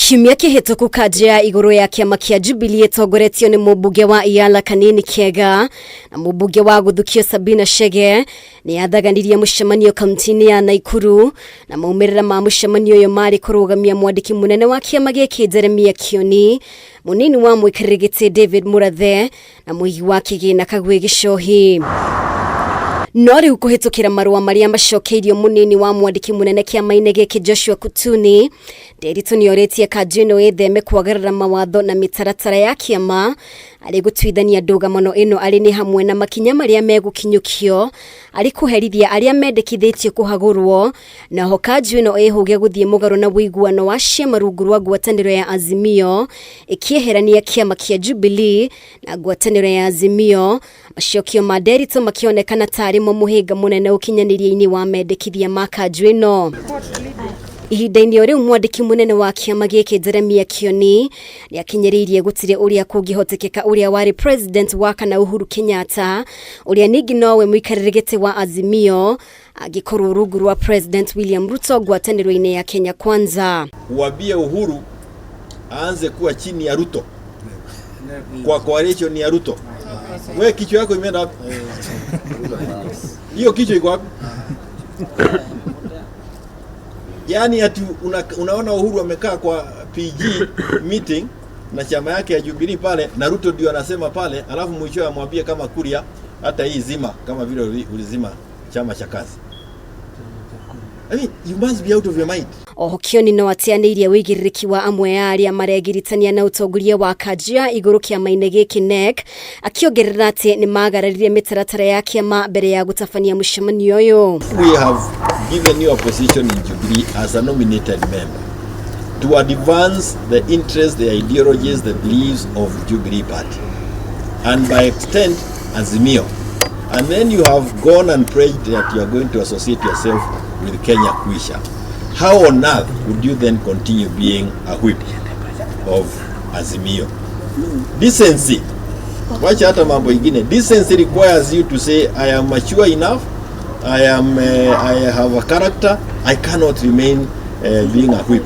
Kiumia kĩhĩtũku kanjũ ya igũrũ ya kĩama kĩa Jubilee ĩtongoretio nĩ mũmbunge wa Iyala Kanini Kega na mũmbunge wa Gũthukio Sabina Chege nĩ yathaganirie mũcemanio kaunti-inĩ ya Naikuru na maumĩrĩra ma mũcemanio ũyũ marĩ kũrũgamia mwandĩki mũnene wa kĩama gĩkĩ Jeremia Kioni, mũnini wa mũikarĩri gĩtĩ David Murathe na mũigi wa kĩgĩna Kagwe Gĩcohi. No rĩu kũhĩtũkĩra marũa marĩa macokeirio mũnini wa mwandĩki mũnene kĩama-inĩ gĩkĩ Joshua Kutuni, Nderitu nĩorĩtie kanjũ ĩno ĩtheme kwagarara mawatho na mĩtaratara ya kĩama arĩ gũtuithania ndũgamano ĩno arĩ nĩ hamwe na makinya marĩa megũkinyũkio arĩ kũherithia arĩa mendekithĩtio kũhagũrwo na ho kanjũ ĩno ĩhũge gũthiĩ mũgarũ na ũiguano wa ciama rungu rwa ngwatanĩro ya Azimio ĩkĩeherania kĩama kĩa Jubilee na ngwatanĩro ya Azimio. Macokio ma Nderitu makĩonekana tarĩ mo mũhĩnga mũnene ũkinyanĩria-inĩ wa mendekithia ma kanjũ ĩno. Ihinda-inĩ o rĩu mwandĩki mũnene wa kĩama gĩkĩ Jeremia Kioni nĩ akinyĩrĩirie gũtirĩ ũrĩa kũngĩhotekeka ũrĩa warĩ president wa kana Uhuru Kenyatta ũrĩa ningĩ nowe mũikarĩri gĩtĩ wa Azimio angĩkorwo rungu rwa President William Ruto ngwatanĩro-inĩ ya Kenya Kwanza. Uambie Uhuru aanze kuwa chini ya Ruto kwa coalition ya Ruto. We kichwa yako imeenda wapi? Hiyo kichwa iko wapi? Yaani ati unaona Uhuru amekaa kwa PG meeting na chama yake ya Jubilee pale na Ruto ndio anasema pale, alafu mwisho amwambie kama Kuria hata hii zima kama vile ulizima chama cha kazi. I mean, you must be out of your mind. Oho Kioni no ateanĩirie wĩigĩrĩrĩki wa amwe a arĩa maregiritania na ũtongoria wa kanjũ ya igũrũ kĩama-inĩ gĩkĩ NEC, akĩongerera atĩ nĩ magararire mĩtaratara ya kĩama mbere ya gũtabania mũcemanio ũyũ. We have given you a position in Jubilee as a nominated member to advance the interests, the ideologies, the beliefs of Jubilee Party and by extent Azimio. And then you have gone and prayed that you are going to associate yourself with Kenya Kwisha. How on earth would you then continue being a whip of Azimio? Decency. Wacha hata mambo ingine. Decency requires you to say, I am mature enough, I have a character, I cannot remain being a whip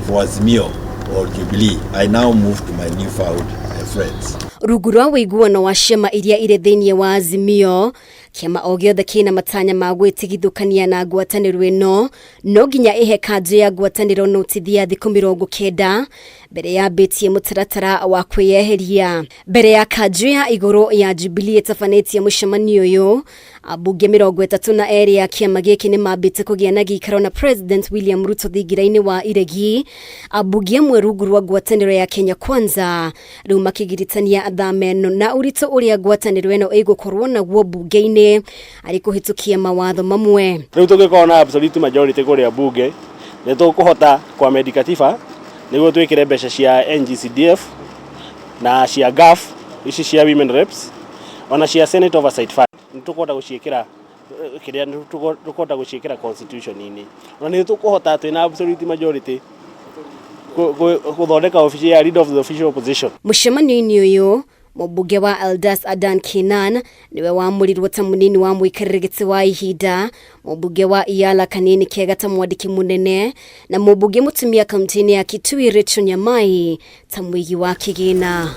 for Azimio or Jubilee. I now move to my newfound friends. Rungu rwa ũiguano wa ciama iria irĩ thĩinĩ wa Azimio, kĩama o gĩothe kĩna matanya ma gwĩtigithũkania na ngwatanĩro ĩno no nginya ĩhe kanjũ ya ngwatanĩro notithi ya thikũ 90 mbere yambĩtie mũtaratara wa kwĩyeheria. Mbere ya kanjũ ya igũrũ ya Jubilee ĩtabanĩtie mũcemanio ũyũ, ambunge 32 ya kĩama gĩkĩ nĩ mambĩte kũgĩa na gĩikaro na President William Ruto thingira-inĩ wa iregi. Ambunge amwe rungu rwa ngwatanĩro ya Kenya Kwanza rĩu makĩgiritania thama ĩno na ũritũ ũrĩa ngwatanĩro ĩno ĩgũkorwo naguo mbunge-inĩ arĩ kũhĩtũkia mawatho mamwe. Rĩu tũngĩkorwo na absolute majority kũrĩa bunge nĩ tũkũhota kwa-amend katiba nĩguo twĩkĩre mbeca cia NGCDF na cia GAF ici cia women reps ona cia Senate Oversight Fund nĩ tũkũhota gũciĩkĩra kĩrĩa nĩ tũkũhota gũciĩkĩra constitution-inĩ ona nĩ tũkũhota twĩna absolute majority gũthondeka obici ya leader of the official opposition. Mũcemanio-inĩ ũyũ mũmbunge wa Eldas Adan Kinan niwe wamũrirwo ta mũnini wa mũikarĩri gĩtĩ wa ihinda, mũmbunge wa Iyala Kanini Kega ta mwandĩki mũnene na mũmbunge mũtumia kaunti-inĩ ya Kitui Rachel Nyamai ta mũigi wa kĩgĩna.